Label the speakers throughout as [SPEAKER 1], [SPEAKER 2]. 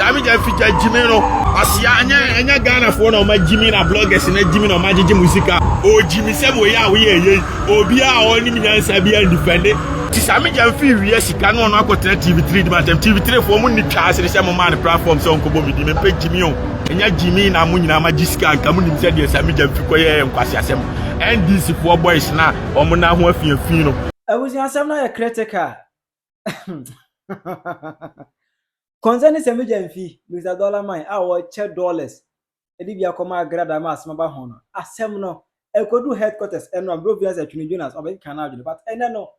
[SPEAKER 1] Sammy Gyamfi gya gyimi no. Ɔsia ɛnyɛ ɛnyɛ Ghana foɔ na ɔma gyimi na bloggers na gyimi na ɔma gyegye mu sika. Ogyimi sɛ wɔyɛ a woyɛ ɛyɛ yi. Obi a ɔnim nyansa bi andifɛnde. Ti Sammy Gyamfi wia sika no ɔno akɔtena TV3 di matam. TV3 foɔ mo nni twa asere sɛ mo maa no platform sɛ ɔnkɔbɔ me din. Mempɛ gyimi o. Ɛnyɛ gyimi na mo nyinaa ma gye sika nka mo nim sɛ deɛ Sammy Gyamfi kɔyɛɛ yɛ nkwaseasɛm. NDC foɔ boys na ɔmo nan ho afiafi no.
[SPEAKER 2] Abusua asɛm no ayɛ critical. Concerning Sammy Gyamfi, Mr. Dollar Man a wɔkyɛ dollars de bi akɔma agrada ma asɛm aba ho no, asɛm no ɛkɔdu headquarters ɛno a bro sɛ Twene Jonas ɔbɛkeka no adwene, but ɛnɛ no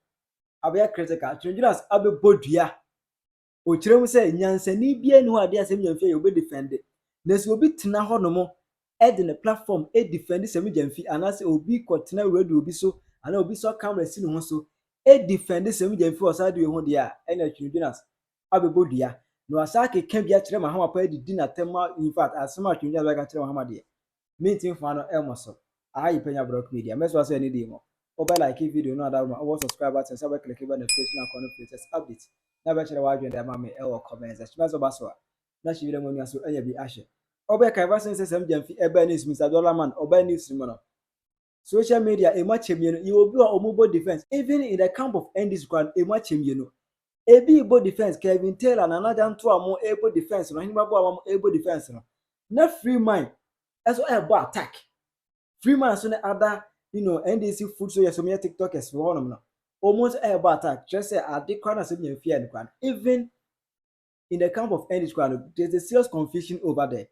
[SPEAKER 2] abɛyɛ critical. Twene Jonas abɛbɔ dua, ɔkyerɛ mu sɛ nyansani biara ni hɔ adeɛ a Sammy Gyamfi yɛ obɛdefend, na sɛ obi tena hɔ nom ɛde ne platform ɛdefend Sammy Gyamfi anaasɛ obi kɔtena radio bi so anaa obi sɔ camera si ne ho so ɛdefend Sammy Gyamfi wɔ saa de ho deɛ a, ɛna Twene Jonas abɛbɔ dua na wasa akeka bi akyerɛ Mahama pa adidi n'atɛm a. In fact, asɛm a Twene Jonas bɛka kyerɛ Mahama deɛ, mentimi fa no ɛmmɔ so. Aha yi Panya Block Media, mɛso asɛ ɛne deɛ mu wobɛ like video no adawoma, wobɔ subscribe button sɛ wobɛclick bɛ notification akɔ no latest update na bɛkyerɛ w'adwene de ama me ɛwɔ comment section. Mɛsɛ ɔba so a na hyɛ bi dɛ mo nua so anya bi ahyɛ. Ɔbɛ ka ɛfa sɛ sɛ Gyamfi ɛbɛ news, Mr Dollar Man ɔbɛ news mu no, social media emu akyɛ mmienu. Yɛ obi a ɔmo bɔ defense, even in the camp of NDC kwan, emu akyɛ mmienu. Ebi bɔ defense, Kevin Taylor, Nana Janto a mo ebo defense no, ɔhene babo a mo ebo defense no, na Freeman ɛso ɛbɔ attack. Freeman so ne ada NDC foot soldiers, ɔmo yɛ TikTokers wɔ hɔnom no, ɔmo nso ɛbɔ attack, kyerɛ sɛ ade kwan na sɛ nya fia no kwan. Even in the camp of NDC kwan no, there is a serious confusion over there.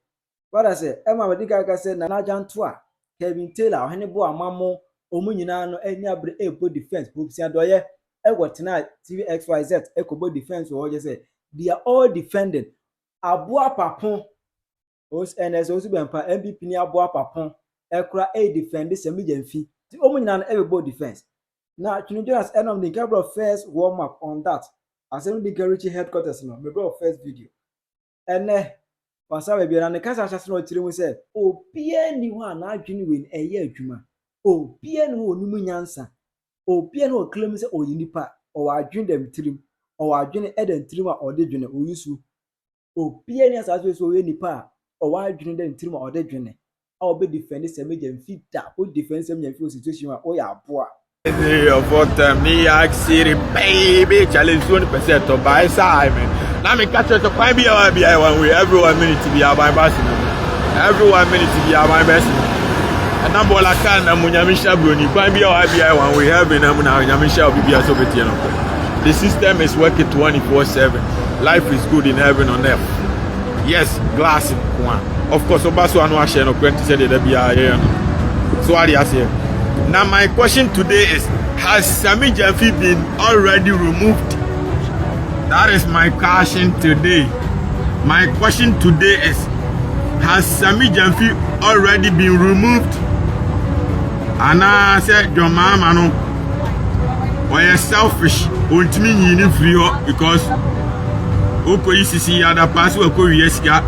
[SPEAKER 2] Wada sɛ ɛma wɔde kaka sɛ Nana Janto a, Kevin Taylor, ɔhene bo amamo, ɔmo nyinaa no ani abere ɛbɔ defense. Hopeson Adorye ɛwɔ tena TV XYZ ɛkɔbɔ defense wɔ hɔ, kyerɛ sɛ they are all defending. Aboa papo ɛnɛ sɛ osu bɛmpa NPP ni aboa papo ɛkora ɛyɛ defend Sammy Gyamfi, ti wɔn nyinaa no ɛbɛbɔ defense. Na Twene Jonas ɛnam de nka bro first warm up on that asɛm de nka reach headquarters no, mebɔ first video ɛnɛ wasa baabi na ne kasa ahyɛ na ɔkyerɛ mu sɛ obiara ni hɔ a n'adwene wei ɛyɛ adwuma, obiara ni hɔ a onim nyansa, obiara ni hɔ a ɔclaim sɛ ɔyɛ nipa, ɔwɔ adwene dɛm tirim, ɔwɔ adwene ɛdɛm tirim a ɔde dwene oyi so. Obiara ni asase so ɔyɛ nipa a ɔwɔ adwene dɛm tirim a ɔde dwene a ɔbɛ defend Sammy Gyamfi da o defend Sammy Gyamfi wɔ situation a ɔyɛ aboa.
[SPEAKER 1] Your time, New York City, baby. Challenge nsuo no pɛ sɛ ɛtɔ by side man. Na me ka kyerɛ sɛ kwan bi a wa bi a one way, every 1 minute bi aban ba si mu. Every 1 minute bi aban bɛ si mu. Ɛna bɔɔla kaa na mu Nyame hyɛ broni kwan bi a wa bi a one way heaven na mu na Nyame hyɛ obi bi a so betie no. The system is working 24/7. Life is good in heaven on earth. Yes, glass nko a. Of course, ɔba so ano ahyɛ no kwan ti sɛ deɛ da biara yɛyɛ no. So ade aseɛ. Now my question today is, has Sammy Gyamfi been already removed? That is my question today. My question today is, has Sammy Gyamfi already been removed? Anaasɛ John Mahama no ɔyɛ selfish, ontumi nyi ne firi hɔ because okɔyi Sisi Yadapa so akɔ wie sika,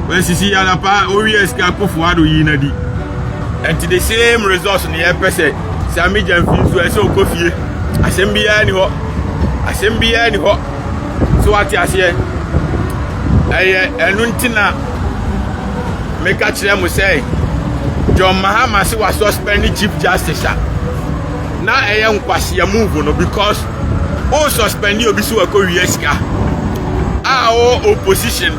[SPEAKER 1] wɔasisi Yadapa owie sika Akufo Addo yi na di. Nti the same results ne yɛpɛ sɛ Sammy Gyamfi nso ɛsɛ ɔkɔ fie. Asɛm biara ni hɔ, asɛm biara ni hɔ so wate aseɛ. Ɛyɛ ɛno nti na meka kyerɛ mo sɛ John Mahama se wa suspend Chief Justice a na ɛyɛ nkwasia move no, because o suspend obi so wakɔ wie sika a ɔwɔ opposition,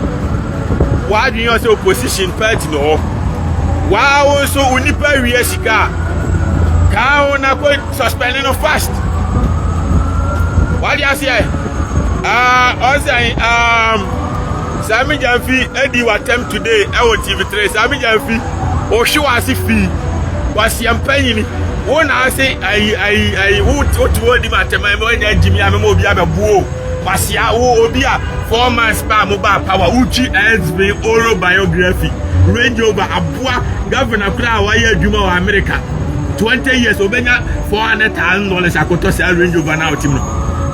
[SPEAKER 1] wadwene yɛ sɛ opposition party na ɔwɔ waa wo nso wo nipa wie sika a kaa wo na kɔ suspend no fast. Wade aseɛ ɔsɛn Sammy Gyamfi edi watam today ɛwɔ TV3. Sammy Gyamfi ɔhwe wɔ fii wasia mpanyini wo na ase ayi ayi ayi wo wote wɔ di ma atɛm ɛmɛ wɔnyɛ gyimi a mɛma obi abɛbuo wasia wo obi a 4 months pa a mo ba power wotwi SB oro biography Range Rover aboa governor koraa a wayɛ adwuma wɔ America 20 years obɛnya $400,000 akɔtɔ saa Range Rover na ɔtim no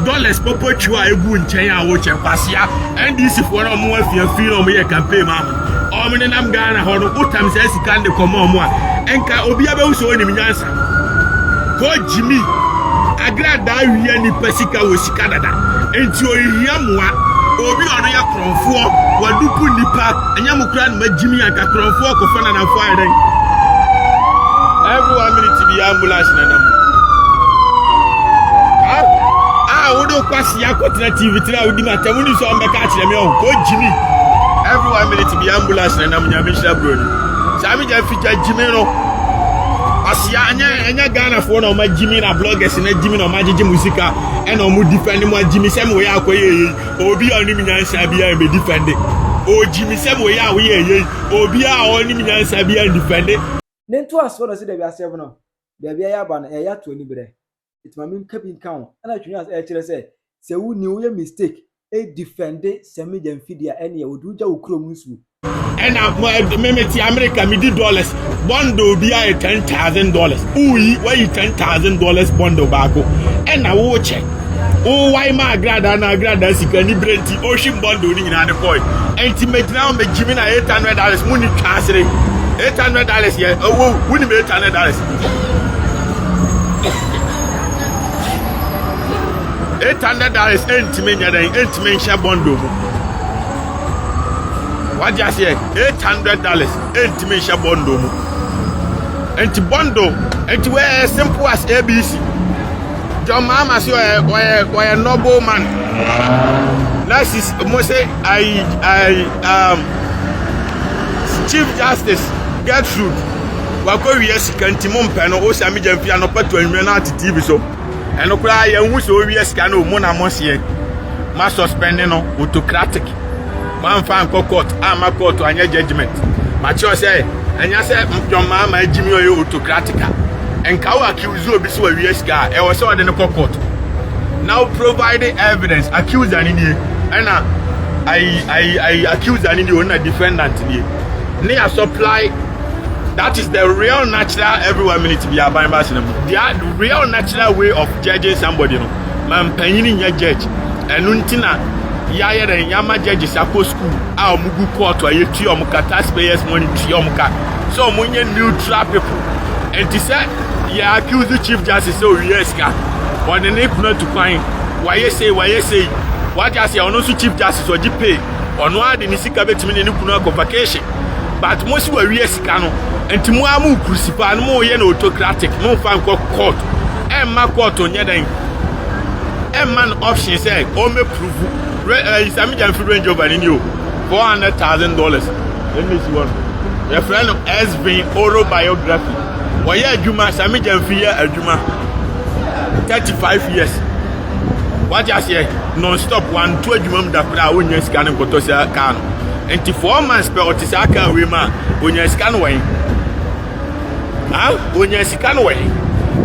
[SPEAKER 1] dollars pɔpɔ twiw a egu nkyɛn a wɔkyɛ kwasia. NDC foɔ na ɔmo afiafi na ɔmo yɛ campaign ma mo, ɔmo nenam Ghana hɔ no wotam saa sika de kɔma ɔmo a nka obi abɛwu sɛ ɔnim nyansa kɔ gyimi agradaa wia nipa sika wɔ sika dada nti ohia mmoa obi a ɔno yɛ korɔmfoɔ. dupu nipa, ɛnyɛ mo koraa na magyimi anka korɔmfoɔ kɔfa nanafoɔ ayɛ dɛn? Every one minute bi ambulance na nam. Ah, wode kwasi akɔtena TV tena a wodi ma tɛm woni sɛ ɔmbɛka akyerɛ me ɔho kɔ gyimi. Every one minute bi ambulance na nam. Nyame nhyira buroni. Saa me gya figya gyimi no. Asia ɛnyɛ ɛnyɛ Ghanafoɔ na ɔma gyimi na bloggers na gyimi na ɔma gyegye mu sika ɛna ɔmo defend mu agyimi sɛ mo yɛ akɔyɛ yei. Obi a ɔnim nyansa bi a ɛbɛ defend. Ogyimi sɛ mo yɛ a woyɛ yei. Obi a ɔnim nyansa bi a defend.
[SPEAKER 2] Ne ntoasoɔ na ɔsi dɛbi asɛm no baabi a yɛaba no ɛyɛ ato ani berɛ nti maame nka bi nka ho. Ɛna Twene Jonas ɛkyerɛ sɛ sɛ wonni woyɛ mistake ɛdefende Sammy Gyamfi deɛ a, ɛneɛ wɔde wogya wo kurom nsuo.
[SPEAKER 1] Ɛna me me te America, me di dollars bundle bi ayɛ $10,000. Woyi wayi $10,000 bundle baako ɛna wokyɛ wowae ma agradaa na agradaa sika ni bere nti ɔhwim bundle no nyinaa de kɔe. Ɛnti megyina hɔ megyimi na $800 mu ni twa asere. $800 yɛ ɛwɔ wonim $800, $800 ɛntumi nyɛ dɛn, ɛntumi nhyɛ bundle mu. Wagye aseɛ, $800 ɛntumi nhyɛ bundle mu. Nti bundle nti wɔyɛ simple as ABC. John Mahama se ɔyɛ noble man na sis mo se ayi ayi Chief Justice Gertrude wakɔ wia sika nti mo mpɛ no. O Sami Gyamfi, anɔpa to anwummerɛ no ate TV so ɛno koraa yɛn ho sɛ owia sika no mo na mo seɛ ma suspend no autocratic. Mamfa nkɔ court ama court anyɛ judgement. Makyerɛ sɛ ɛnyɛ sɛ John Mahama agyimi ɔyɛ autocratic a nka wo accuse obi sɛ wawia sika a, ɛwɔ sɛ ɔde no kɔ court na wo provide evidence. Accuser ne nie, ɛna ayi ayi ayi accuser ne nie, ɔno na defendant nie ne yɛ supply. That is the real natural every one minute bi aban ba sena mu. The real natural way of judging somebody no ma mpanyin nyɛ judge. Ɛno nti na yɛayɛ dɛn yɛama judges akɔ school a wɔn gu court a yɛtua wɔn ka, taxpayers money tua wɔn ka sɛ wɔn nyɛ neutral people. Nti sɛ yɛ accuse Chief Justice sɛ owie sika, ɔde ne kunu atu kwan, wayɛ sei wayɛ sei, wagye ase, ɔno nso Chief Justice ɔgye pay, ɔno ara de ne sika bɛtumi ne ne kunu akɔ vacation, but mo si wawie sika no nti mo ara mo crucify no, mo yɛ no autocratic. Mo nfa nkɔ court, ɛmma court nyɛ dɛn, ɛmma no option sɛ ɔmmɛ prove. Ɛyi Sami Gyamfi Range Rover ni o, $400,000 ɛna esi hɔ no. Yɛfrɛ no SB autobiography. Wɔyɛ adwuma, Sami Gyamfi yɛ adwuma 35 years, wagye aseɛ, non stop wanto adwuma mu da koraa a wonya sika no nkɔtɔ saa kaa no. Nti 4 months pɛ ɔte saa kaa wei mu a, onya sika no wɔn ha, onya sika no wɔn.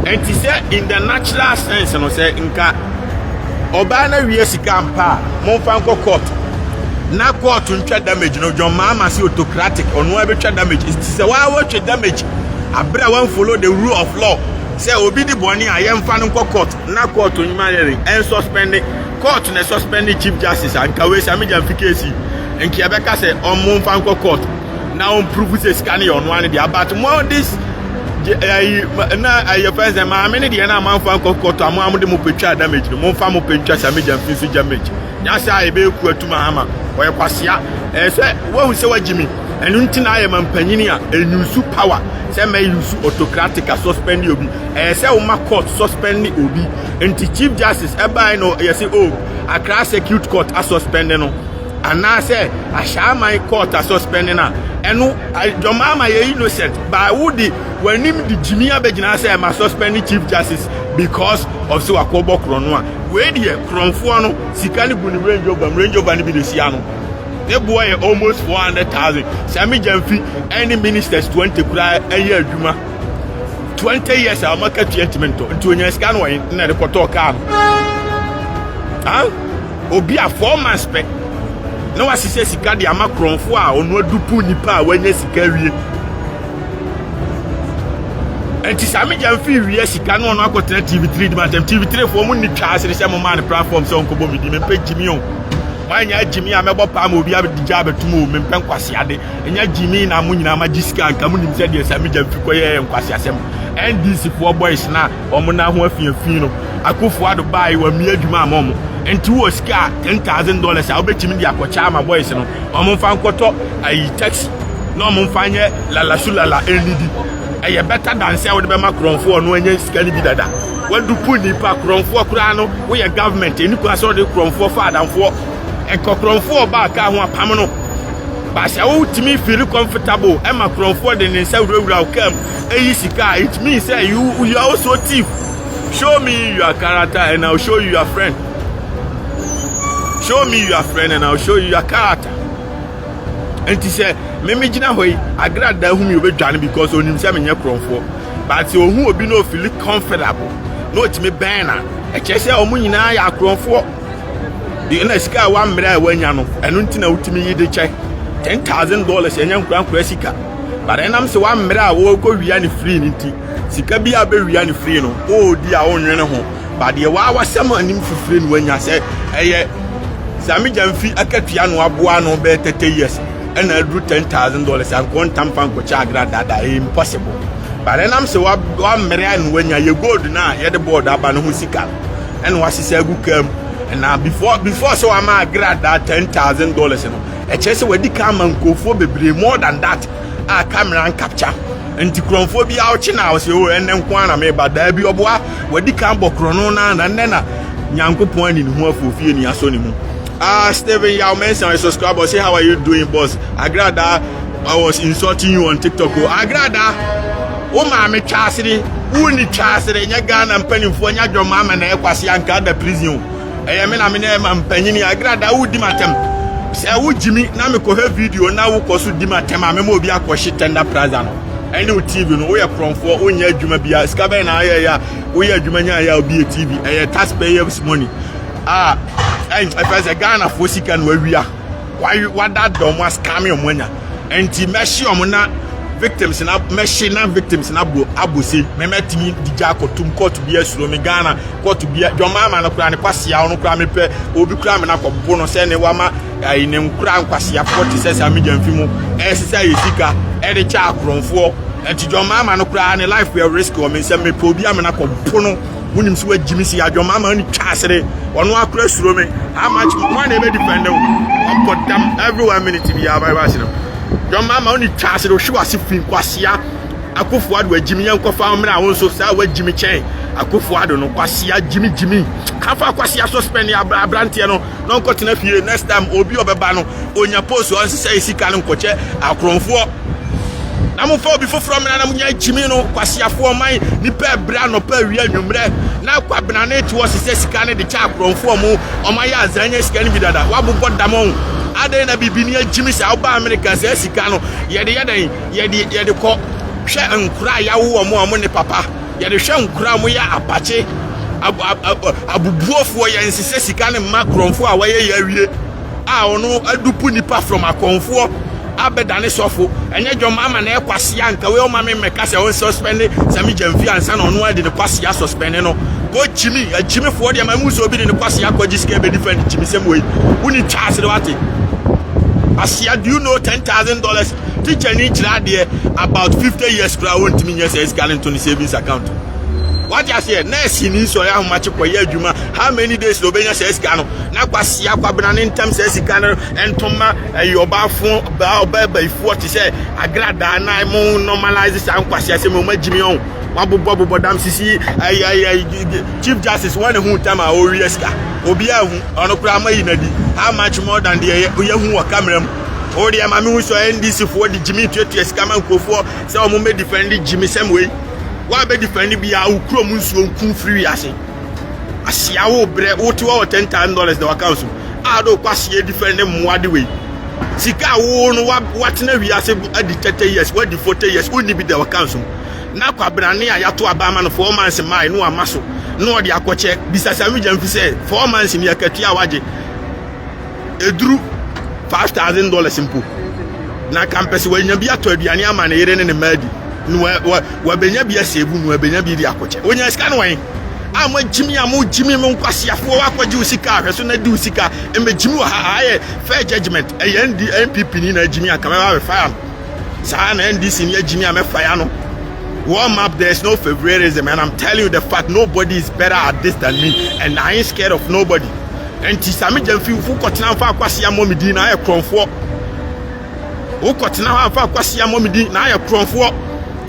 [SPEAKER 1] Nti sɛ in the natural sense no, sɛ nka ɔbaa no awie sika mpa a, momfa nkɔ court na court ntwa damage no. John Mahama sɛ autocratic, ɔno ara bɛtwa damage. Nti sɛ waa wɔtwa damage abere a wɔn follow the rule of law sɛ obi di bɔne a yɛmfa no nkɔ court na court onyuma yɛ ɛn suspend, court na suspend Chief Justice a, nka wei Sami Gyamfi case nka yɛbɛka sɛ ɔmo mfa nkɔ court na ɔm prove sɛ sika no yɛ ɔno ano deɛ. But mo this ɛyi na ɛyɛ fɛn sɛ maame ne deɛ na amanfa nkɔ court a, mo a mo de mo pɛ twa damage no, mo mfa mo pɛ ntwa Sami Gyamfi nso damage nyasa a yɛbɛyɛ ku atum ahama ɔyɛ kwasea. Ɛyɛ sɛ wɔn sɛ wagyi mi ɛno nti na ayɛ ma mpanyini a enyusu power sɛ mɛ use autocratic a suspend obi. Ɛyɛ sɛ wɔma court suspend obi. Nti Chief Justice ɛbaa no yɛ sɛ o Accra Circuit Court a suspend no anaasɛ Ahyɛaman court a suspend no a, ɛno dwɔmaama yɛ innocent but wode w'anim de gyimi abɛgyina sɛ ɛma suspend Chief Justice because of sɛ wakɔbɔ korɔ no a, wei deɛ korɔmfoɔ no sika no gu ne Range Rover mu. Range Rover no bi de si ano ne boɔ yɛ almost 400,000. Sami Gyamfi ɛne ministers 20 koraa ɛyɛ adwuma 20 years a wɔn akatua ntumi ntɔ. Nti onya sika no wɔn na de kɔtɔɔ kaa no. Ah, obi a 4 months pɛ na wasesɛ sika de ama korɔmfoɔ a ɔno adupu nipa a wanya sika awie. Nti Sami Gyamfi wie sika no, ɔno akɔtena TV3 di ma ntɛm. TV3 foɔ mu ni twa ase sɛ mo maa no platform sɛ ɔnkɔbɔ mi di. Mempɛ gyimi o, moanya gyimi a mɛbɔ paa ma obi abɛgya abɛtum o. Mempɛ nkwaseade, ɛnyɛ gyimi na mo nyinaa magye sika. Nka mo nim sɛ deɛ Sami Gyamfi kɔyɛ nkwaseasɛm. NDC foɔ boys na wɔn nan ho afiafi no, Akufo Addo baa yi wɔamia adwuma ama wɔn. Nti wowɔ sika a, $10,000 a wobɛtumi de akɔkyɛ ama boys no, wɔn mfa nkɔtɔ ayi taxi na wɔn mfa nyɛ lalasu lala ɛnidi. Ɛyɛ better than sɛ wode bɛma korɔmfoɔ no anya sika no bi dada. Wadupu nipa korɔmfoɔ koraa no, woyɛ government, ɛni kwan sɛ wode korɔmfoɔ fa adamfoɔ. Nka korɔmfoɔ ɔbaa kaa ho apam no. Ba sɛ wotumi feel comfortable ɛma korɔmfoɔ de ne nsa wurawura wo kaa mu ɛyi sika a, it means sɛ you are also thief. Show me your character and I'll show you your friend. Show me your friend and I'll show you your character. Nti sɛ meme gyina hɔ yi, Agrada hu mi, obɛdwane because onim sɛ menyɛ korɔmfoɔ. But sɛ ohu obi na ofeel comfortable na otumi bɛn na ɛkyerɛ sɛ ɔmo nyinaa yɛ akorɔmfoɔ. Na sika a wammerɛ a wanya no, ɛno nti na wotumi yi de kyɛ. $10,000 ɛnyɛ nkorankora sika. But ɛnam sɛ wammerɛ a wɔkɔ wia ne free no nti, sika bi a bɛwia ne free no, wɔɔdi a wɔnwene ho. But deɛ waa wasɛm anim fifire no wanya sɛ ɛyɛ Sammy Gyamfi akatua no aboa no bɛyɛ 30 years ɛna aduru $10,000 ankɔ ntam fa nkɔkyɛ Agrada, ɛyɛ impossible. But ɛnam sɛ wammerɛ a no wanya yɛ gold no a yɛde board aba no ho sika no ɛna wasesa agu kaa mu. Ɛna before sɛ wama Agrada $10,000 no, ɛkyerɛ sɛ wadi ka ama nkurɔfoɔ bebree more than that a camera capture. Nti kurɔmfoɔ bi a ɔkye na ɔsɛ o, ɛnɛ nko ara na meba daa bi ɔboa wadi kan bɔ korɔno na nnɛ na Nyankopɔn ani ne ho afɔ fie ni asɔ ne mu. Ah, Stephen Yao Mensa, I subscribe. Say, how are you doing, boss? Agrada, I was insulting you on TikTok. Oh, Agrada, wo maame twa asere, wo ni twa asere, nyɛ Ghana mpanimfoɔ nyɛ adwɔma ama na ɛkwasi anka da prison o. Ɛyɛ me na me na ɛma mpanyini. Agrada, wo di matam. Sɛ wo gyimi na mekɔhwɛ video na wokɔ so di matam a, mema obi akɔhye Tender Plaza no. Ɛne wo TV no, woyɛ korɔmfoɔ, wonyɛ adwuma bia. Sika bɛn na ayɛ yɛ a woyɛ adwuma nya yɛ a obi yɛ TV. Ɛyɛ taxpayers money. Ah, ɛfɛ sɛ Ghanafoɔ sika no awia wadada ɔmo ascam ɔmo anya. Nti mɛhye ɔmo na victims na mɛhye na victims na bo abose mɛmɛtumi di gya akɔtum court bi asuro me Ghana court bi dwɔma ama no koraa ne kwasia no koraa. Mepɛ obi koraa me na kɔbo no sɛ ne wama ayi ne nkora nkwasiafoɔ te sɛ Sammy Gyamfi mu ɛsesa yɛ sika ɛde kyɛ akorɔmfoɔ. Nti dwɔma ama no koraa ne life yɛ risk wɔ me nsɛm. Mepɛ obi ama no akɔbo no. Wonim sɛ wagyimi si adwɔma ama no twa asere, ɔno akora suro me. How much wɔn na ɛbɛ defend wo? Ɔbɔ dam every one minute bi aba ɛba asere dwɔma ama wo twa asere, ohwe wase fi nkwasia. Akufo Addo agyimi, yɛn nkɔfa mmerɛ a wo nso saa wagyimi kyɛn Akufo Addo no. Kwasia gyimi gyimi kafa kwasia suspend aberanteɛ no na ɔnkɔtena fie. Next time obi ɔbɛba no onya post ɔnsesa sika no nkɔkyɛ akorɔmfoɔ na momfa obi foforɔ mmra na monya gyimi no. Kwasiafoɔ man, nipa ɛbrɛ anɔpa, awia, anwummerɛ na Kwabena ne te hɔ sesɛ sika no de kyɛ akorɔmfoɔ mo ɔma yɛ azan nya sika no bi dada. Woabobɔ dam ɔho adɛn na biribi ne agyimi sɛ woba Amerika sɛ sika no yɛde yɛ dɛn? Yɛde kɔ hwɛ nkora a yɛawo wɔ mo a mo ne papa, yɛde hwɛ nkora a moyɛ apakye abubuofoɔ. Yɛnsesɛ sika no mma korɔmfoɔ a wɔyɛ yɛ awie a ɔno adupu nipa from akɔnfoɔ abɛdane sɔfo. Ɛnyɛ dwom ama na ɛkwasea nka wei ɔma me mmɛka sɛ ɔnsuspend Sammy Gyamfi ansa na ɔno ade ne kwasea suspend no. Kɔ gyimi agyimifoɔ deɛ ma mu sɛ obi de ne kwasea akɔgye sika bɛdi fa ne gyimi sɛm wei woni twa ase de wate asia. Do you know $10,000, teacher ni kyerɛ adeɛ about 50 years koraa wɔntumi nyɛ sɛ sika no nto ne savings account? Wate aseɛ? Nurse ni sɔre ahomakye kɔyɛ adwuma, how many days na obɛnya sɛ sika no? Na kwasia Kwabena ne ntam sɛ sika no ntoma ɛyɛ ɔbaafo ɔbaa bayifoɔ te sɛ Agradaa na mo normalise saa nkwasia sɛ mo agyimi ɔn wabobɔ bobɔ dam sisi. Ɛyɛ ɛyɛ Chief Justice wɔn ne ho tam a ɔrewie sika obiara hu ɔno koraa ama yi n'adi. How much more than deɛ yɛhu wɔ camera mu? O deɛ maame hu sɛ NDC foɔ de gyimi tuatua sika ma nkurɔfoɔ sɛ wɔn bɛ defend gyimi sɛm wei wɔn a bɛ defend bi a wokuro mu nsuo nku firi wiase ahyia wo brɛ wote hɔ wɔ $10,000 na waka so a de okɔ ahyia defend mmoa de wei sika a wo no watena wiase adi 30 years, wadi 40 years, wonni bi da waka so na Kwabrane a yɛato aba ama no 4 months maa no ama so na ɔde akɔkyɛ. Bisa Sammy Gyamfi sɛ 4 months ni akatua a wagye eduru $5,000 mpo na kampɛsɛ wanya bi atɔ aduane ama ne yere ne ne mma adi na wabɛnya bi asɛebu na wabɛnya bi de akɔkyɛ. Onya sika no wɔn a mo agyimi a mo gyimi mo nkwasiafoɔ wakɔgye wo sika ahwɛ so na di wo sika mbɛgyimi wɔ ha. Ayɛ fair judgement. Ɛyɛ ND NPP ni na agyimi a kama bɛ fire no saa na NDC ni agyimi a mɛfire no. Warm up, there's no favoritism, and I'm telling you the fact, nobody is better at this than me, and I ain't scared of nobody. Nti Sammy Gyamfi wokɔtena mfa akwasi ammɔ me din na ayɛ korɔmfoɔ. Wokɔtena hɔ amfa akwasi ammɔ me din na ayɛ korɔmfoɔ.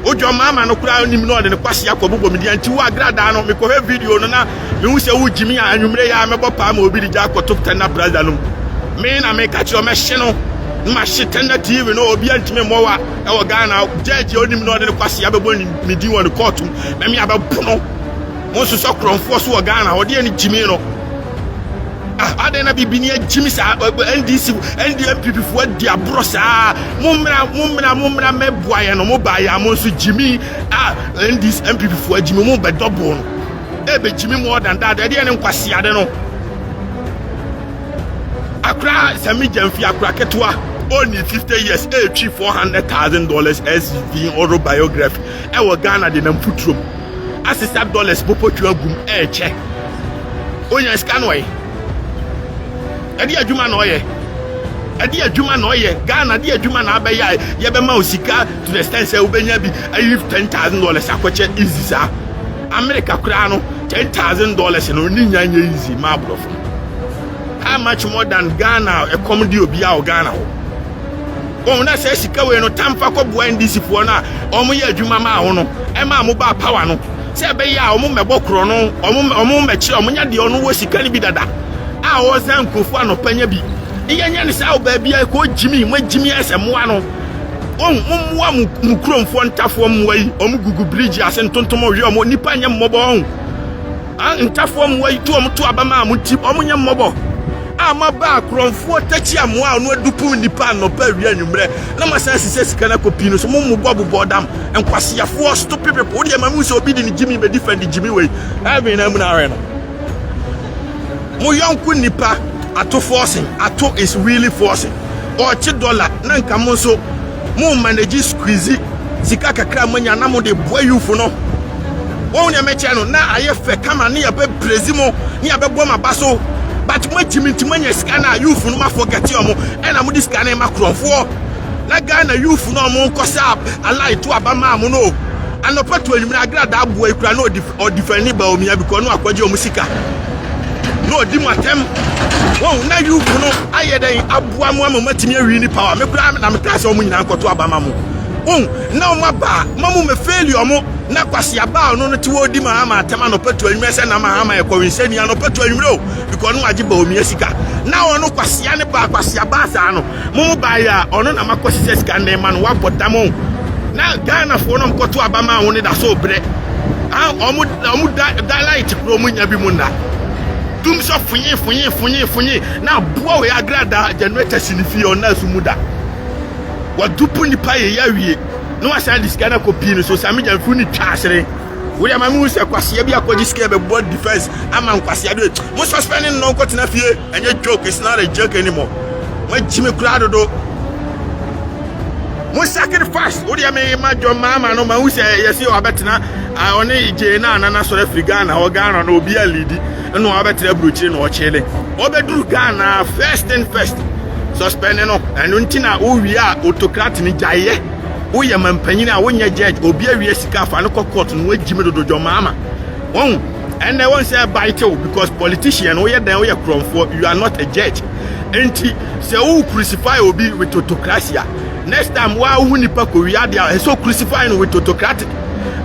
[SPEAKER 1] Wodwa maama no koraa nim na ɔde ne kwasi akɔbobɔ me din. Nti wo agradaa no, mekɔhwɛ video no na mehu sɛ wogyi me a, anwummerɛ yi a mɛbɔ paa ma obi de gya akɔto Tender Plaza no mu. Me na meka kyerɛ mɛhye no na mahye Tender TV no, obi antumi mmɔ wa ɛwɔ Ghana. Judge a onim na ɔde ne kwasi abɛbɔ me din wɔ ne kɔɔto mu na me abɛbo no. Mo nsosɔ korɔmfoɔ so wɔ Ghana, ɔde ɛne gyimi no. Ah, adɛn na biribi ni agyimi saa? NDC, NDMPP foɔ adi aborɔ saa. Mommra, mommra, mommra mɛboa yɛn no, mo baa yɛ a mo nso gyimi. Ah, NDC, NPP foɔ agyimi, mo bɛ dɔbo no. Ebe gyimi more than that, ɛdeɛ ne nkwasiade no. Akora Sami Gyamfi, akora ketewa, only 50 years, ɛretwi $400,000 SV autobiography ɛwɔ Ghana de nam futurom. Asesa dollars popotwa agum ɛrekyɛ. Onya sika no ɔyɛ. Ɛde adwuma na ɔyɛ. Ɛde adwuma na ɔyɛ. Ghana de adwuma na abɛyɛ a yɛbɛma wo sika to the extent sɛ wobɛnya bi ayi $10,000 akɔkyɛ easy saa. America koraa no, $10,000 no ne nya nyɛ easy ma aborɔfo. How much more than Ghana, ɛkɔm de obi a wɔ Ghana hɔ. Wɔn na sɛ sika wei no tamfa kɔboa NDC foɔ no a wɔn yɛ adwuma maa ho no, ɛmaa mo baa power no, sɛ ɛbɛyɛ a wɔn mmɛbɔ korɔ no, wɔn mmɛkyerɛ wɔn nya deɛ ɔno wɔ sika no bi dada a ɔsan nkurɔfoɔ anɔpa nya bi. Yɛnyɛ ne saa wɔ baabi a kɔ gyimi mo agyimi ayɛ sɛ mmoa no. Wɔn mo mmoa mo mo kuromfoɔ ntafoɔ mmoa yi, wɔn gugu bridge ase ntontom ɔwe wɔn, nipa nyɛ mmɔbɔ wɔn. Ntafoɔ mmoa yi to wɔn to aba maa mo nti wɔn nyɛ mmɔbɔ. A moaba akorɔmfoɔ takyi amoa a ɔno adupum nnipa anɔpa, awia, anwummerɛ na moasan asisɛ sika no akɔ pii no so. Mo mmobɔ bobɔ dam nkwaseafoɔ, stupid people. Wodeɛ ma mehu sɛ obi de ne gyimi bɛdi fɛn de gyimi wei heaven na mu na ahwɛ no. Mo yɔnko nipa ato forcing, ato is really forcing. Ɔkye dollar na nka mo nso mo manage squeeze sika kakra moanya na mo de boa youth no. Wɔn nea mɛkyɛ no na ayɛ fɛ kama ne yɛbɛ praise mo ne yɛbɛbɔ mo aba so, but mo agyimi nti moanya sika na youth no ma forget ɔmo, ɛna mo de sika no ma korɔmfoɔ na Ghana youth no ɔmo nkɔsa alai to aba maa mo no. Anɔpa to anwummerɛ agradaa aboa yi kura na ɔdifɛni ba omia bi kɔ no akɔgye ɔmo sika na ɔdi mo atɛm. Wɔn na youth no ayɛ dɛn aboa mo ama mo atumi awi ni power? Me kura na meka sɛ ɔmo nyinaa nkɔto aba ma mo. Wɔn na ɔmo aba ma mo mɛ fail ɔmo na kwasi aba a ɔno no te wɔ di ma ama atɛm anɔpa to anwummerɛ sɛ nam ama ɛkɔwensani anɔpa to anwummerɛ o, because ɔno agye ba omia sika na ɔno kwasia ne ba kwasia ba saa no mo mo baayɛ a ɔno na makɔ sisɛ sika ne ma no wabɔ dam o. Na Ghanafoɔ no nkɔto aba ma wo ne da so brɛ a ɔmo da da light kuro ɔmo nya bi mu nna dum sɛ fonye fonye fonye fonye na aboa wɔ agrada generator si ne fie ɔna so mu da wadupu nipa yɛ yɛ awie na wasan de sika no akɔ pii no so. Sammy Gyamfi ne twa asere wode ama mehu sɛ kwasea bi akɔgye sika bɛbɔ defense ama nkwasea de mo suspend no nkɔtena fie. Ɛnyɛ joke, it's not a joke anymore. Moagyi me koraa dodo. Mo sacrifice wo deɛ me ma John Mahama no ma hu sɛ yɛsi wabɛtena ɔne gye na anana sɔrɔ afiri Ghana hɔ. Ghana no obi alidi ɛna wabɛtena aburokyire na ɔkyele ɔbɛduru Ghana. First thing first, suspend no. Ɛno nti na wowie a autocrat no gyaeɛ. Woyɛ mampanyin a wonyɛ judge. Obi awie sika afa no kɔ court no, wagyi me dodo. John Mahama wɔn ɛnɛ wɔn sɛ bite wo because politician woyɛ dɛn woyɛ korɔmfoɔ. You are not a judge. Nti sɛ wo crucify obi with autocracy a, next time wa wohu nipa kɔ wia adeɛ a ɛsɛ crucify no with autocratic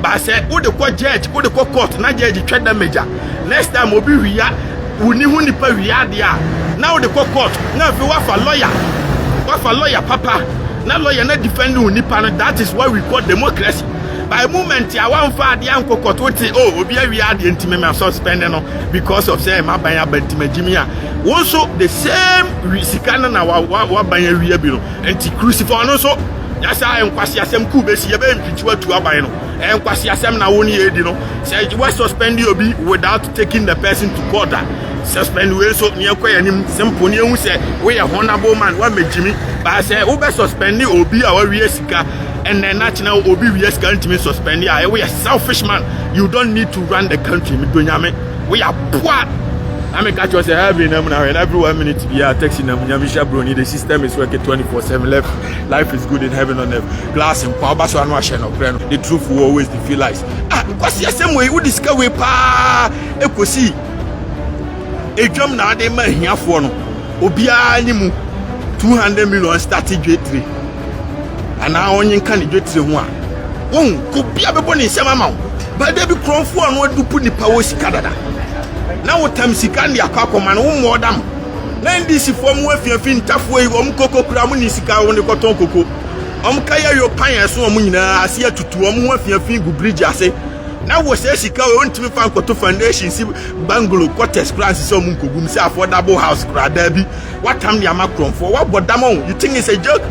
[SPEAKER 1] ba sɛ wode kɔ judge, wode kɔ court na judge twɛ damage a, next time obi wia woni ho nipa wia adeɛ a na wode kɔ court na afei wafa lawyer, wafa lawyer papa na lawyer na defend wo nipa no. That is what we call democracy. By moment a wamfa adeɛ ankɔ court, wote oh obi awia adeɛ nti mema suspend no because of sɛ maban aba nti magyimi a wo nso the same sika no na waban awia bi no nti crucify no nso yasa. Nkwasi asɛm kuu bɛsi yɛbɛyɛ mpikyi atu aban no. Nkwasi asɛm na wo ne yɛdi no sɛ wa suspend obi without taking the person to court a, suspend wei nso ne yɛkɔ yɛn anim simple ne yɛhu sɛ woyɛ honourable man woamɛgyimi baa sɛ wobɛ suspend obi a wawie sika ɛnɛ na kyena obi wie sika ntumi suspend a, woyɛ selfish man. You don't need to run the country. Medɔ Nyame, woyɛ aboa na meka kyerɛ sɛ heaven na mu na hwɛ na every one minute biara taxi na mu. Nyame hyɛ broni. The system is working 24/7. Life, life is good in heaven on earth. Glass nkwa woba so ano ahyɛ nɔkorɛ no. The truth will always defeat lies. Ah, nkwasi asɛm wei, wode sika wei paa ɛkɔsi. Edwam na ade ma ahiafoɔ no. Obiara nye mu 200 million start dwetire anaa ɔnye nka ne dwetire ho a, wɔn obiara bɛbɔ ne nsɛm ama wo. Bada bi kurɔmfoɔ a no adupu nipa wɔ sika dada na wotam sika de akɔ akɔma no, wo mmɔɔ dam. Na NDC foɔ mu afiafi ntafoɔ yi, wɔn koko kura wɔn ni sika wɔn de kɔtɔn koko. Wɔn kaya yɛ pan ɛso wɔn nyinaa ase atutu wɔn ho afiafi gu bridge ase. Na wɔ sɛ sika wɔ wɔntumi fa nkɔto foundation si bungalow quarters koraa nsesɛ wɔn nkɔgum sɛ affordable house koraa daabi. Watam de ama kurɔmfoɔ wabɔ dam o. You think it's a joke?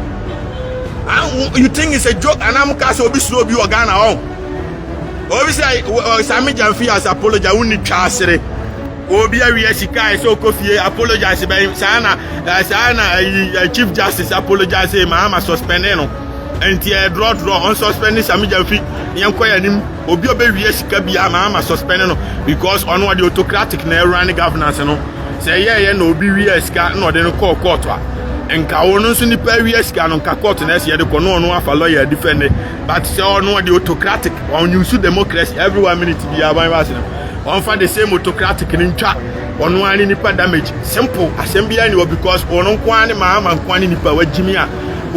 [SPEAKER 1] Ah, you think it's a joke? Anaa mo kaa sɛ obi suro obi wɔ Ghana hɔ? Obi sɛ Sami Gyamfi has apologize, wonni twa asere. Obi awia sika a ɛsɛ ɔkɔ fie apologize bɛn saa na saa na ayi Chief Justice apologize ma ama suspend no. Nti ɛ draw draw on suspend Sami Gyamfi yɛn kɔ yɛn anim. Obi ɔbɛwia sika bi ama ama suspend no because ɔno ɔde autocratic na ɛrun governance no. Sɛ ɛyɛɛyɛ na obi wia sika na ɔde no kɔɔ court a, nka wo no nso nipa awia sika no nka court na ɛsɛ yɛde kɔ na ɔno afa lawyer defend. But sɛ ɔno ɔde autocratic, ɔn democracy every one minute bi aban ba ase no, ɔnfa the same autocratic ne ntwa ɔno ara ne nipa damage. Simple, asɛm biara ni wɔ because ɔno nko ara ne Mahama nko ara ne nipa wagyimi a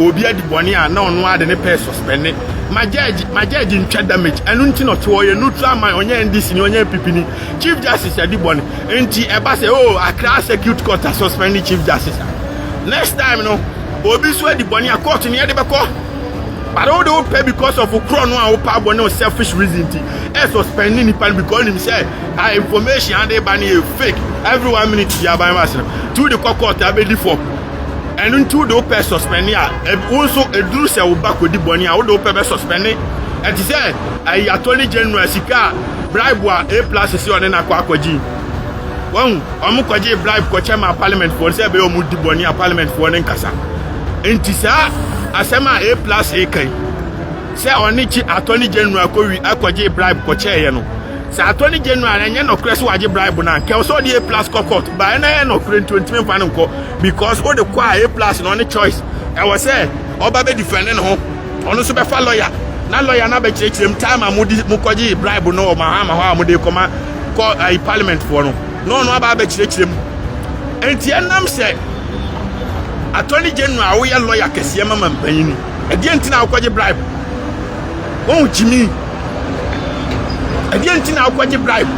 [SPEAKER 1] obi adi bɔne a na ɔno ara de ne pɛ suspend ma judge, ma judge ntwa damage. Ɛno nti na ɔte hɔ yɛ neutral man, ɔnyɛ NDC ni, ɔnyɛ NPP ni. Chief Justice adi bɔne nti ɛba sɛ, oh, Accra Circuit Court a suspend Chief Justice a, next time no obi nso adi bɔne a, court ne yɛde bɛkɔ. But wo de wo pɛ because of korɔ no a wopɛ abɔ ne selfish reason ti ɛ suspend nipa no because nim sɛ a information ade ba no yɛ fake. Every one minute bi aban wa asɛm ti wo de kɔ court abɛdi fɔ. Ɛno nti wo de wo pɛ suspend a, wo nso eduru sɛ wo ba kɔdi bɔne a, wo de wo pɛ bɛ suspend. Ɛte sɛ ayi Attorney General sika a bribe a A Plus si ɔne n'akɔ akɔgye wɔn, wɔn kɔgye bribe kɔkyɛ ma parliament foɔ sɛ ɛbɛyɛ wɔn di bɔne a parliament foɔ ne nkasa. Nti saa asɛm a A Plus kan sɛ ɔne kyi Attorney General kɔwi akɔgye bribe kɔkyɛɛyɛ no, sɛ Attorney General ɛnyɛ nɔkorɛ sɛ wagye bribe no a, nkɛ sɛ ɔde A Plus kɔ court ba. Ɛna ɛyɛ nɔkorɛ nti ɔntumi mfa no nkɔ because wode kɔ a, A Plus na ɔne choice ɛwɔ sɛ ɔba bɛ defend ne ho. Ɔno nso bɛfa lawyer na lawyer no abɛkyerɛkyerɛ mu time a mode mokɔgye bribe no wɔ Mahama hɔ a mode kɔma kɔ ayi parliament foɔ no, na ɔno aba abɛkyerɛkyerɛ mu. Nti ɛnam sɛ Attorney General a woyɛ lawyer kɛseɛ mama mpanyini, ɛdeɛ nti na wokɔgye bribe? Wɔn gyimi, ɛdeɛ nti na wokɔgye bribe?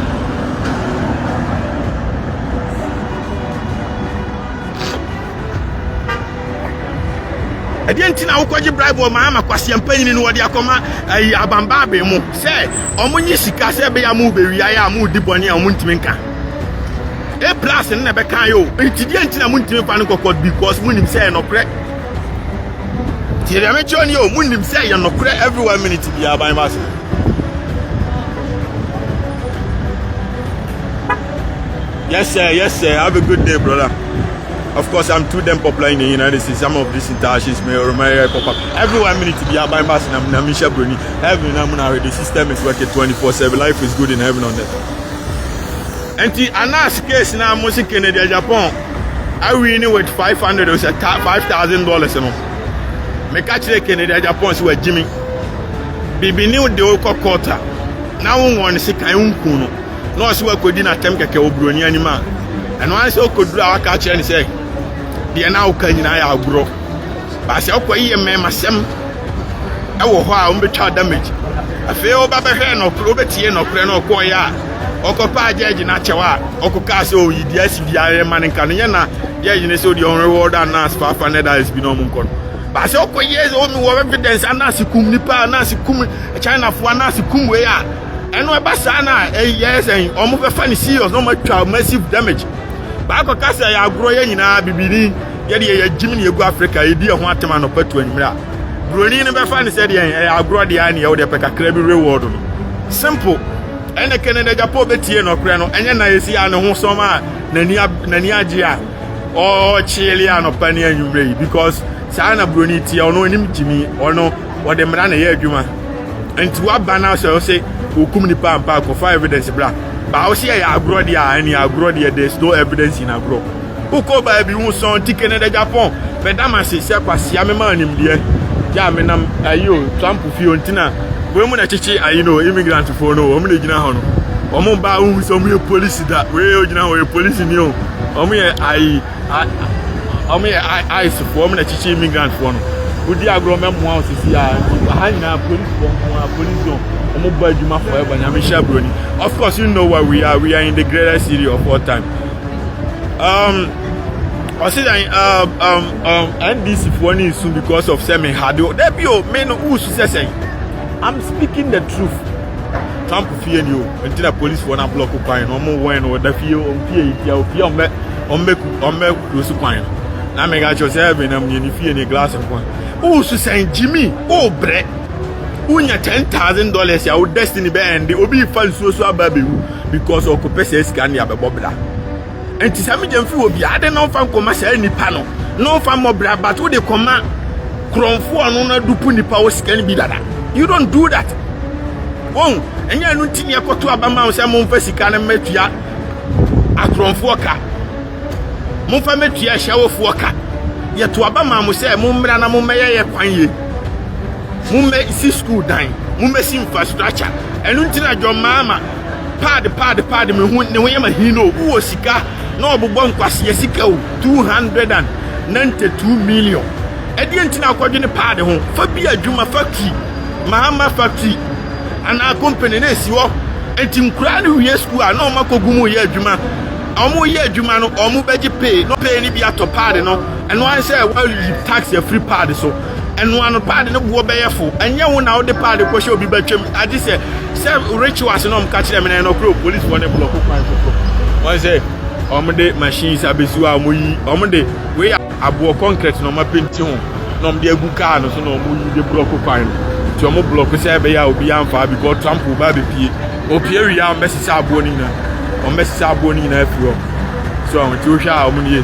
[SPEAKER 1] Ɛdeɛ nti na wokɔgye bribe wɔ Mahama kwaseɛ mpanyini no wɔde akɔma ayi abambaabe mu sɛ ɔmo nye sika sɛ ɛbɛyɛ a mo bɛwia yɛ a mo di bɔne a ɔmo ntumi nka? A Plus no na ɛbɛka yɛ o. Nti deɛ nti na mo ntumi fa no kɔkɔ because mo nim sɛ ɛyɛ nɔkorɛ. Nti deɛ mekyerɛ no yɛ o, mo nim sɛ ɛyɛ nɔkorɛ. Every one minute biara ban ba ase. Yes sir, yes sir, have a good day, brother. Of course, I'm too damn popular in the United States. Some of these interactions may or may pop up. Every one minute to be a buying bus and I'm Bruni. Heaven, I'm the system is working 24/7. Life is good in heaven on earth. Nti Anas case na mo si Kennedy Agyapong awin with 500 or $5,000 no. Meka kyerɛ Kennedy Agyapong sɛ wagyi me. Bibi ne de wokɔ court a na wo wɔn sekan nku no na ɔsɛ wakɔdi n'atɛm kɛkɛ wɔ buroni anim a, ɛno ara sɛ ɔkɔduru a waka akyerɛ no sɛ deɛ na woka nyinaa yɛ agorɔ. Baasɛ ɔkɔ yɛ mmarima sɛm ɛwɔ hɔ a wɔbɛtwa damage. Afei ɔba bɛhwɛ nɔkorɛ, wobɛtie nɔkorɛ na ɔkɔɔyɛ a ɔkɔpa gyɛgye no akyɛw a ɔkɔkaa sɛ ɔyi deɛ asi biara yɛ ma no nka no nyɛ na gyɛgye no sɛ ɔdeɛ ɔnreward Anas $500 bi na ɔmo nkɔ no. Baasɛ ɔkɔyɛ sɛ ɔmi wɔ evidence, Anas kum nipa, Anas kum Chinafoɔ, Anas kum wei a, ɛno ɛba saa na ɛyɛ sɛn ɔmo bɛfa no serious na ɔmo atwa massive damage. Baakɔ kasa yɛ agorɔ yɛ nyinaa bibini yɛde yɛ yɛgyim ne yɛgu Africa yɛdi ɛho atem anɔpa tu anwummerɛ a, buroni no bɛfa no sɛ deɛ ɛyɛ agorɔ deɛ a ne yɛwo deɛ pɛ kakra bi reward no. Simple. Ɛne Kennedy Agyapong bɛtie nɔkorɛ no ɛnyɛ na yɛsi a ne ho sɔm a n'ani n'ani agye a ɔkyeele anɔpa ne anwummerɛ yi because saa na buroni teɛ. Ɔno anim gyimi, ɔno ɔde mmara na ɛyɛ adwuma. Nti waba no sɛ ɔsɛ okum nipa ampa, akɔfa evidence bra. Ba ɔsɛ ɛyɛ agorɔ deɛ a, ɛne agorɔ deɛ, there is no evidence in agorɔ. Wokɔ baabi ho sɔn. Nti Kennedy Agyapong bɛdam ase sɛ kwasia mema animdeɛ gya menam ayi o Trump fie o. Nti na wei mu na kyekye ayi no immigrant foɔ no, wɔn na gyina hɔ no. Wɔn ba a wohu sɛ wɔn yɛ polisi da. Wei ogyina hɔ yɛ polisi ni o. Wɔn yɛ ayi wɔn yɛ ice foɔ wɔn na kyekye immigrant foɔ no. Wodi agorɔ mɛmoa wo sisi a nti ha nyinaa polisi foɔ nko ara polisi zone. Wɔn bɔ adwuma forever. Nyame hyɛ broni. Of course you know where we are. We are in the greatest city of all time. Um, ɔsi dan um, um, um, NDC foɔ ne nsu because of sɛ me ha de o. Dabi o, me no wusu sɛ sɛn. I'm speaking the truth. Trump fie ni o nti na police foɔ na block kwan no ɔmo wɔn no ɔda fie ɔmo fie yi tia ofie ɔmo bɛ ɔmo bɛ ɔmo bɛ close kwan no na meka kyerɛ sɛ heaven nam nie ne fie ne glass nko a wosu sɛn Jimmy o brɛ wonya $10,000 a wo destiny bɛ ɛnde obi fa nsuo so aba abɛwu because ɔkɔpɛ sɛ sika ne abɛbɔ bra. Nti sɛ megya mfi wɔ bia ade na ɔmfa nkɔma saa nipa no na ɔmfa mmɔ bra, but wode kɔma korɔmfoɔ no na dupu nipa wɔ sika no bi dada. You don't do that. Wɔn ɛnyɛ ɛno nti ne ɛkɔto aba ma wo sɛ momfa sika no mmɛtua akorɔmfoɔ ka, momfa mmɛtua ahyɛwofoɔ ka. Yɛto aba ma mo sɛ mommra na mommɛyɛ yɛ kwan yie, mommɛsi school dan, mommɛsi infrastructure. Ɛno nti na John Mahama Pad pad pad me ho ne ho yɛ ma hin o. Wowɔ sika na ɔbobɔ nkwaseɛ sika o, 292 million. Ɛdeɛ nti na akɔdwene pad ho? Fa bi adwuma factory, Mahama factory anaa company na esi hɔ. Nti nkuraa no wie school a na wɔn akɔgu mu yɛ adwuma. Wɔn yɛ adwuma no wɔn bɛgye pay na pay no bi atɔ pad no. Ɛno ara sɛ wɔayi tax afiri pad so. Ɛno ano pad no boɔ bɛyɛ fo. Ɛnyɛ wo na wode pad kɔhyɛ obi bɛtwam agye sɛ sɛ rituals na ɔmo ka kyerɛ me na ɛno koro police fo ne block kwan foforɔ wɔn sɛ ɔmo de machines abɛsi hɔ a ɔmo yi ɔmo de wei aboɔ concrete na ɔmo apenti ho na ɔmo de agu kaa no so na ɔmo yi de block kwan no nti ɔmo block sɛ ɛbɛyɛ a obi amfa because Trump ba abɛpie opie wie a ɔmo bɛsesa aboɔ no nyinaa ɔmo bɛsesa aboɔ no nyinaa afiri hɔ so nti wohwɛ a ɔmo nie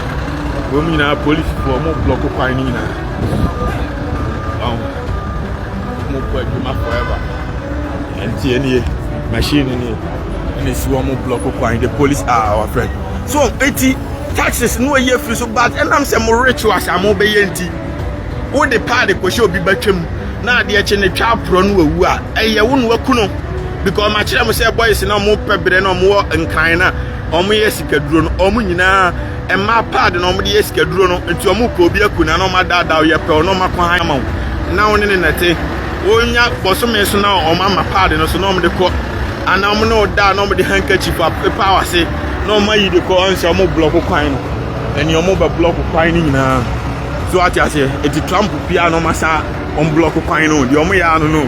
[SPEAKER 1] wɔn nyinaa police fo ɔmo block kwan no nyinaa ɔmo. Mo kɔ adwuma forever. Nti ɛnie machine nie ɛna esi wɔn block kwan, the police are our friend. So eti taxes no ɛyɛ firi so, but ɛnam sɛ mo rituals a mo bɛyɛ nti wode paade kɔhyɛ obi bɛtwam na adeɛ kye ne twa aporɔ no wawu a ɛyɛ wo na waku no, because makyerɛ mo sɛ boys na ɔmo pɛ berɛ na ɔmo wɔ nkran na ɔmo yɛ sikaduro no ɔmo nyinaa Mmaa pad na wɔde yɛ sikaduro no, nti wɔn pɛ obi aku na na wɔn adaadaa wo, yɛpɛ wo na wɔn akɔ han ama wo na wo ne ne nɛte. Wonya bɔsome so na wɔn ama pad no so na wɔn de kɔ, anaa wɔn ne wo da na wɔn de handkerchief apepa w'ase na wɔn ayi de kɔ. Ɔn sɛ wɔn blɔko kwan no, ɛne wɔn bɛ blɔko kwan no nyinaa. So ate aseɛ? Eti Trump pia na wɔn asa wɔn blɔko kwan no, deɛ wɔn yɛ ano no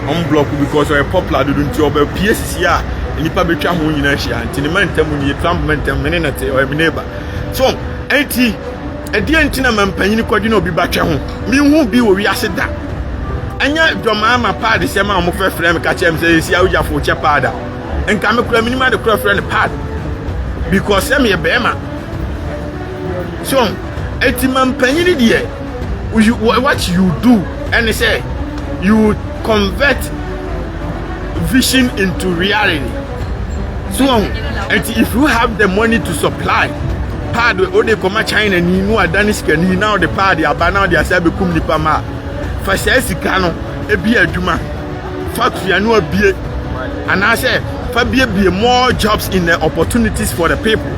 [SPEAKER 1] wɔn blɔko because ɔyɛ popular dodo nti ɔbɛ pie sisi a nnipa bɛtwa ho nyinaa ahyia. Nti ne mantam nie, Trump mantam, me ne no te, ɔyɛ me neighbor. So enti ɛdeɛ nti na mampanyini kɔdwene obi ba twɛ ho? Menhu bi wɔ wiase da. Ɛnyɛ dwɔmaa ma paade sɛm a wɔfrɛfrɛ me ka kyerɛ me sɛ ɛsi awogyafo kyɛ paad a, nka me kora menim ade korɔ frɛ no paad because sɛ meyɛ bɛrima. So enti mampanyini deɛ, what you do ɛne sɛ you convert vision into reality. So nti if you have the money to supply pad, wode kɔma China ni no adane sikani na wode pad aba na wode asa bɛkum nipa ma a, fa saa sika no ebi adwuma factory ano abie anaasɛ fa biebie more jobs in the opportunities for the people.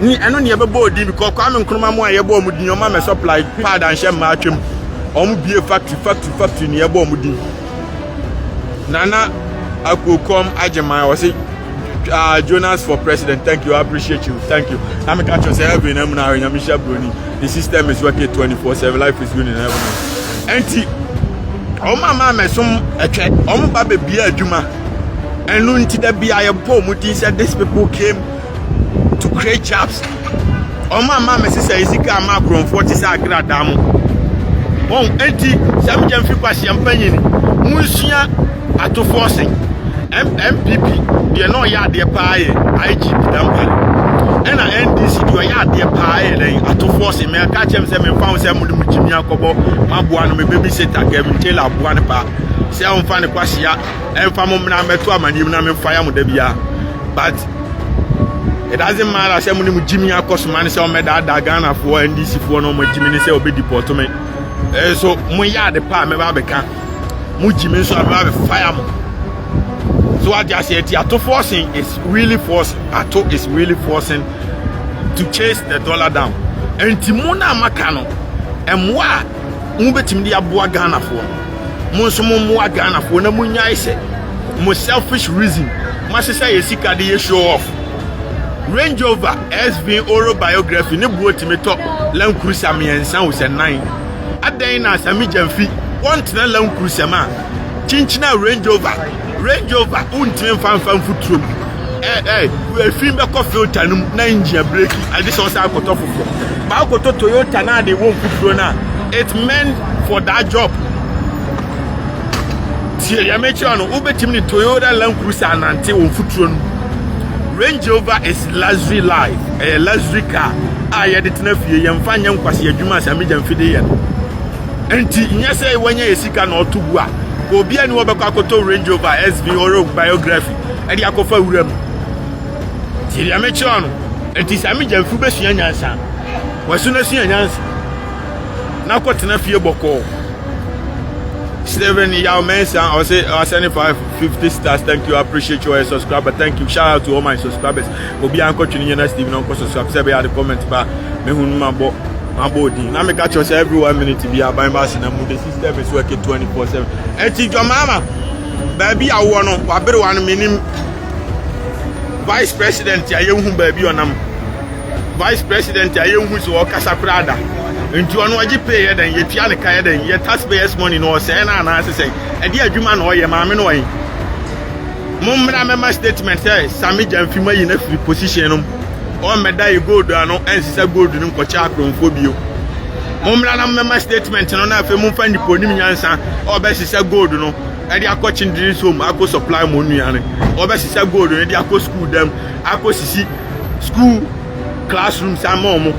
[SPEAKER 1] Ni ɛno ne yɛbɛbɔ odin because Kwame Nkrumah mu a yɛbɔ ɔmo din, ɔmo amɛ supply pad anhyɛ mmaa atwam, ɔmo bie factory factory factory ne yɛbɔ ɔmo din. Nana Akuokom Agyeman ɔse Jonas for president, thank you, I appreciate you, thank you. Na meka kyerɛ sɛ heaven na mu na ahwɛ nyame hyɛ broni, the system is working 24/7, life is good in heaven. Enti ɔmo ama amɛsom ɛtwɛ ɔmo ba bebia adwuma, ɛno nti da bia yɛbɔ ɔmo din sɛ these people came to create jobs. Ɔmo ama me sisa sika ama akorɔmfoɔ te sɛ agradaa mo wɔn. Enti sɛ megya mfiri kwasia mpanyin monsua atofoɔ se MPP deɛ na ɔyɛ adeɛ paa yɛ IGP Dampare, ɛna NDC deɛ ɔyɛ adeɛ paa yɛ dɛn atofoɔ se. Mɛka kyerɛ m sɛ memfa ho sɛ mode mo gyimi akɔbɔ maboa no, me baby sitter Kevin Taylor aboa no paa sɛ ɔmfa ne kwasia ɛmfa mo mmra mmɛto amanneɛ mu na memfa ya mo da biara, but it doesn't matter sɛ mo ne mo gyimi akɔsoma ne sɛ ɔmmɛdaadaa Ghanafoɔ NDC foɔ na ɔmo gyimi ne sɛ ɔbɛ deport me. Ɛso mo yɛ ade pa a mɛba abɛka mo gyimi nso a mɛba abɛfire mo. So wate aseɛ? Ti Ato Forson is really forcing, Ato is really forcing to chase the dollar down. Nti mo na maka no, mmoa a mobɛtumi de aboa Ghanafoɔ no, mo nso mommoa Ghanafoɔ na monyae sɛ mo selfish reason moahyehyɛ yɛ sika de yɛ show off. Range Rover SV Oro Biography ne buo tumi tɔ Land Cruiser mmiɛnsa o sɛ nan. Adɛn na Sammy Gyamfi wɔntena Land Cruiser mu a kyinkyina Range Rover? Range Rover wontumi mfa mfuturo mu, ɛ ɛ efi bɛkɔ filter no mu na engine breki, agye sɛ ɔsɛ akɔtɔ foforɔ. Baakɔtɔ Toyota na ade wɔ mfuturo no a, it meant for that job. Tie deɛ mekyerɛ no, wobɛtumi ne Toyota Land Cruiser anante wɔ mfuturo no mu. Range Rover is luxury life, ɛyɛ luxury car a yɛde tena fie, yɛmfa nyɛ nkwasi adwuma a Sammy Gyamfi de yɛ no. Nti nyɛ sɛ wɔnyɛ yɛ sika na ɔto gu a obiara ni wɔbɛkɔ akɔtɔ Range Rover SV Oro Biography ɛde akɔfa wura mu. Tie deɛ mekyerɛ no. Nti Sammy Gyamfi bɛsua nyansa, wɔso no sua nyansa na kɔtena fie bɔkɔɔ. Stephen Yao Mensa, I say 7550 stars. Thank you. I appreciate you as a subscriber. Thank you. Shout out to all my subscribers. Obi anko twini nyina Stephen onko subscribe. Sɛ be the comment ba me hunu ma bo ma bo din. Na me catch us every 1 minute bi aban ba na mu, the system is working 24/7. Enti Jomama baabi a wɔ no wabere wa no, menim vice president a yɛnhu baabi ɔnam, vice president a yɛnhu sɛ ɔkasa koraa da. Nti ɔno ɔgye pay yɛ dɛn? Yɛtua ne ka yɛ dɛn? Yɛ taxpayers money no ɔsɛɛ no anaasɛ sɛn? Ɛde adwuma na ɔyɛ maame no ɔyɛ. Mommra mɛma statement sɛ Sammy Gyamfi ma yi no afiri position no mu, ɔmmɛda yɛ gold ano, ɛnsesa gold no nkɔkyɛ akorɔmfoɔ bio. Mommra na mmɛma statement no, na afei momfa nipa onim nyansa a ɔbɛsesa gold no ɛde akɔ children's home, akɔ supply mo nnuane, ɔbɛsesa gold no de akɔ school dam, akɔ sisi school classrooms ama ɔmo,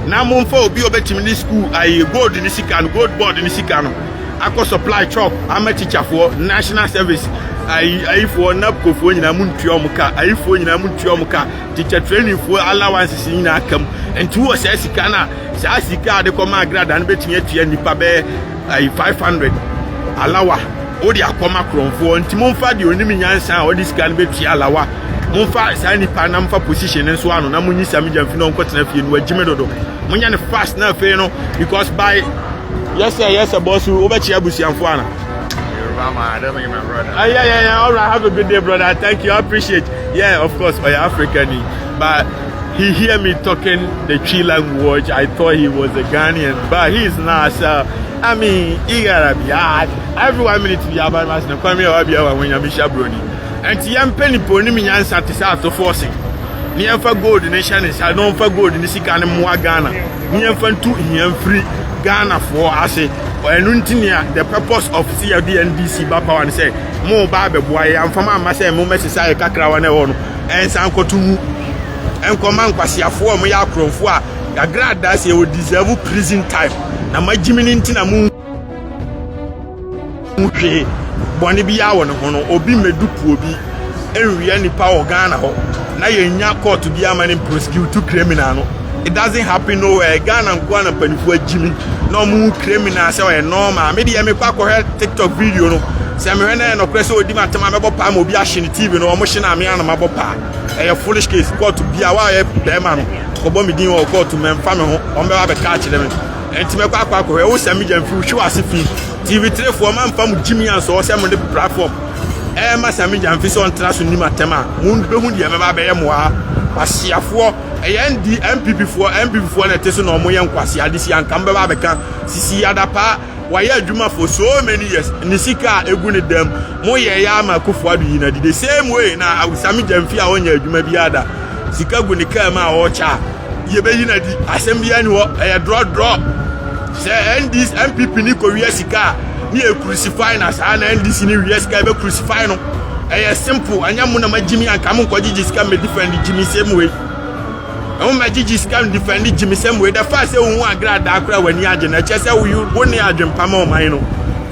[SPEAKER 1] na momfa obi a ɔbɛtumi ne school ayi gold ne sika no, gold board ne sika no akɔ supply chalk ama teacherfoɔ, national service ayi ayifoɔ, NABCOfoɔ nyinaa mu ntua ɔmo ka, ayifoɔ nyinaa mu ntua ɔmo ka, teacher trainingfoɔ allowances nyinaa kam. Nti wɔ saa sika no a, saa sika a de kɔma Agrada no bɛtumi atua nipa bɛyɛ ayi 500 alawa wode akɔma korɔmfoɔ. Nti momfa deɛ onim nyansa a ɔde sika no bɛtua alawa, momfa saa nipa na momfa position no nso ano na monyi Sammy Gyamfi na ɔnkɔtena fie no. Wagyime dodo, monyɛ no fast na afei no, because by yes sir, yes sir, boss, wobɛkyia abusuafoɔ ana?
[SPEAKER 3] Yoruba man, I don't think my brother.
[SPEAKER 1] Yeah. All right, have a good day, brother. Thank you. I appreciate. Yeah, of course, oh, African, but he hear me talking the Twi language. I thought he was a Ghanaian, but he's not. So, I mean, he gotta be hard. Every 1 minute, we have a man. Kwame Obi when you miss brony. And yɛmpɛ nipa onim nyansa te sɛ Ato Forson ne yɛmfa gold ne hyɛ ne nsa na ɔmfa gold ne sika ne mmoa Ghana ne yɛmfa ntu hia mfiri Ghanafoɔ ase. Ɛno nti nea the purpose of sɛ yɛde NDC ba power ne sɛ mo ba abɛboa yɛ amfam amma sɛ mo mɛsesa yɛ kakrawa no ɛwɔ no ɛnsa nkɔto wu ɛnkɔma nkwasiafoɔ a moyɛ akorɔmfoɔ a Agradaa sɛ yɛwɔ deserve prison time na magyimi no nti na mo hwee bɔne biara wɔ ne ho no. Obi mmɛdu puo bi nwia nipa wɔ Ghana hɔ na yɛnya court bi ama ne prosecute criminal no. It doesn't happen nowhere. Ghana nkoa na mpanimfoɔ agyimi na ɔmo criminal sɛ ɔyɛ normal. Me deɛ, mekɔ akɔhwɛ TikTok video no sɛ mehwɛ na yɛ nɔkorɛ sɛ ɔdi ma atɛm a mɛbɔ paa ma obi ahye ne TV no, ɔmo hye na ame ana mabɔ paa. Ɛyɛ foolish case. Court bia waayɛ bɛrima no kɔbɔ me din wɔ court, mɛmfa me ho, ɔmo bɛba bɛka akyerɛ me. Nti mɛkɔ akɔhwɛ wo Sammy Gyamfi hwe wɔ ase fi TV3 foɔ mamfa mo gyimi ansɔ sɛ mo de platform ɛma Sammy Gyamfi sɛ ɔntena so nim atɛm a mo bɛhu deɛ mɛba bɛyɛ mo ha kwasiafoɔ. Ɛyɛ ND NPP foɔ, NPP foɔ na ɛte so na ɔmo yɛ nkwasia si anka mo bɛba abɛka sisi adapa wayɛ adwuma for so many years, ne sika a egu ne dɛm mo yɛ yɛ ama Akufo Addo yi na di the same way na Sammy Gyamfi a ɔnyɛ adwuma bi ada sika gu ne kaa mu a ɔrekyɛ a yɛbɛyi na di asɛm bi ani hɔ. Ɛyɛ drɔdrɔ sɛ NDC NPP ni kɔ wia sika a ne yɛ crucify na saa na NDC ni wia sika yɛbɛ crucify no. Ɛyɛ simple. Ɛnyɛ mo na ma gyimi anka mo nkɔ gyigyi sika mɛ defend gyimi same way ɛmo ma gyigyi sika defend gyimi same way. The fact sɛ ohun Agradaa kora w'ani agye na ɛkyɛ sɛ wo wo ne adwempa ma ɔman no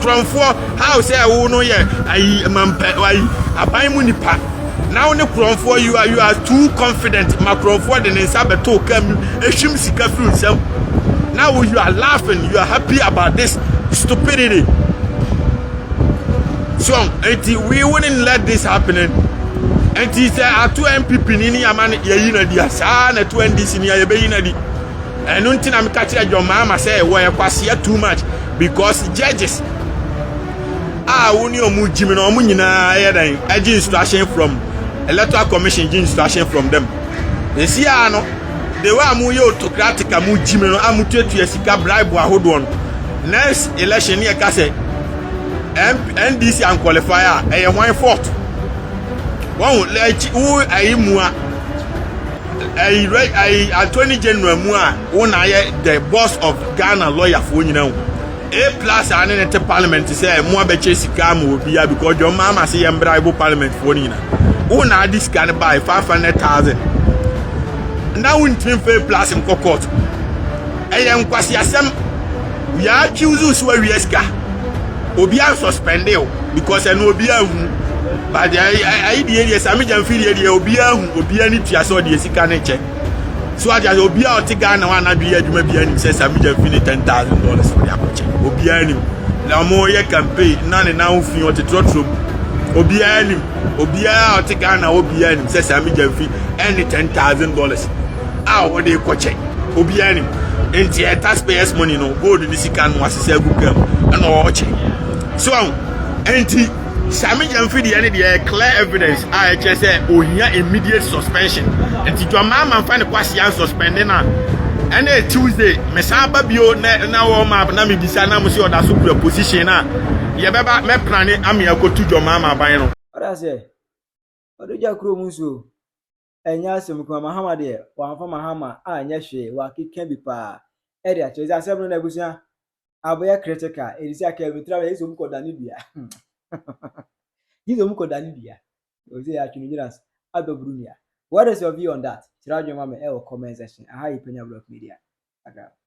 [SPEAKER 1] kurɔnfoɔ how sɛ wo no yɛ ayi mampɛ ayi aban mu nipa na wo ne kurɔnfoɔ, you are too confident ma kurɔnfoɔ de ne nsa bɛto kaa mu ehwim sika firi nsam. Now you are laughing, you are happy about this stupidity. So nti we wouldn't let this happening. Nti sɛ ato NPP ni ne ama no, yɛyi no adi a, saa na ɛto NDC ni a, yɛbɛyi no adi. Ɛno nti na meka kyerɛ John Mahama sɛ wɔyɛ kwaseɛ too much, because judges a wo ne ɔmo gyimi no, ɔmo nyinaa ɛyɛ dɛn? Ɛgye instruction from Electoral Commission, gye instruction from them. Esi a no, the way a mo yɛ autocratic a mo gyimi no, a mo tuatua sika, bribe ahodoɔ no, next election ne yɛka sɛ NDC anqualify a, ɛyɛ hwan fault? Wɔn akyi wo ayi mu a, ayi rɛ ayi Attorney General mu a, wo na ayɛ the boss of Ghana lawyer foɔ nyinaa o. A Plus a ne te parliament sɛ mo abɛkyɛ sika ama obiara, because John Mahama sɛ yɛn bribe parliament foɔ no nyinaa. Wo na ade sika no baa 500,000 na wontumi mfa A Plus nkɔ court. Ɛyɛ nkwasiasɛm. Yɛ accuse so awia sika, obiara suspend o, because ɛno obiara hu. But ayi deɛ, Sammy Gyamfi deɛ, obiara hu, obiara ni tua sɛ ɔde sika ne kyɛ so adi ase. Obiara ɔte Ghana wa anadwo yɛ adwuma biara nim sɛ Sammy Gyamfi ne $10,000 ɔde akɔkyɛ. Obiara nim na ɔmo yɛ campaign na ne nan fi ɔte trɔtrɔ mu. Obiara nim, obiara ɔte Ghana, obiara nim sɛ Sammy Gyamfi ɛne $10,000 a ɔde kɔkyɛ. Obiara nim. Nti ɛ taxpayers money no, gold ne sika no asesɛ agu kam ɛna ɔɔkyɛ so ahun. Nti Sammy Gyamfi deɛ ne deɛ, clear evidence a ɛkyerɛ sɛ ohia immediate suspension. Nti John Mahama nfa ne kwasia suspend na ɛna Tuesday mesan ba bio na wɔn ma na mebisa na mo si ɔda so kura position na yɛbɛba mɛprane ame akɔtu John Mahama aban no.
[SPEAKER 2] Ɔda sɛ ɔde gya kurom nsuo, ɛnyɛ asɛm kuma. Mahama deɛ, wamfa Mahama anyɛ hwee, wakeka bi paa ɛde akyerɛ sɛ asɛm no na abusua abɛyɛ critical. Ɛdi sɛ aka bi tra yɛ sɛ ɔmu kɔda ne dua gye sɛ ɔmu kɔda ne dua ɔsɛ yɛ Atwene Jonas abɛburu nua. What is your view on that? Kyerɛ adwene ma me ɛwɔ comment section. Aha yi Panya Block Media. Akra.